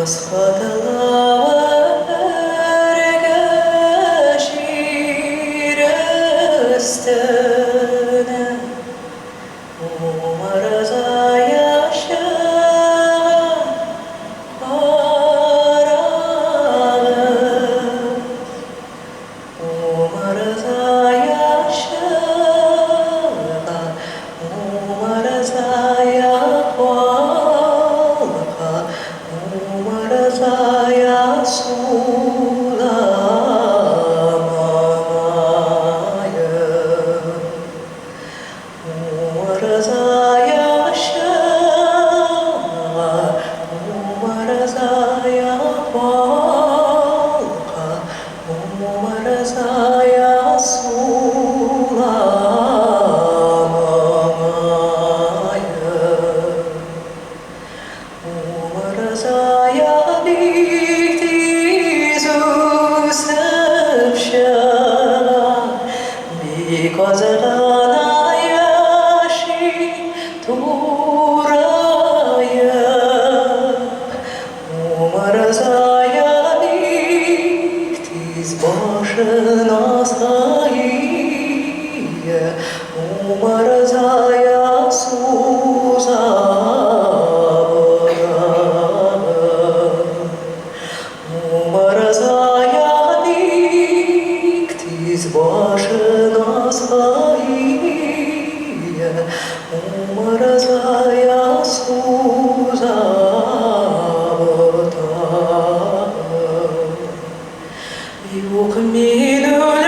Кыска өргә җир өстенә. Умырзая чыга, карагыз. Умырзая чыга, умырзая калка, умырзая сулама моңаеп. Умырзая чыга, умырзая калка, умырзая сулама моңаеп. Умырзая бик тиз үсеп чыга, бик аз гына яши тураеп. Умырзая бик тиз башын аска ия, умырзая суза ботагын. Умырзая бик тиз башын аска ия, умырзая суза ботагын. Юк, мин үлмәдем.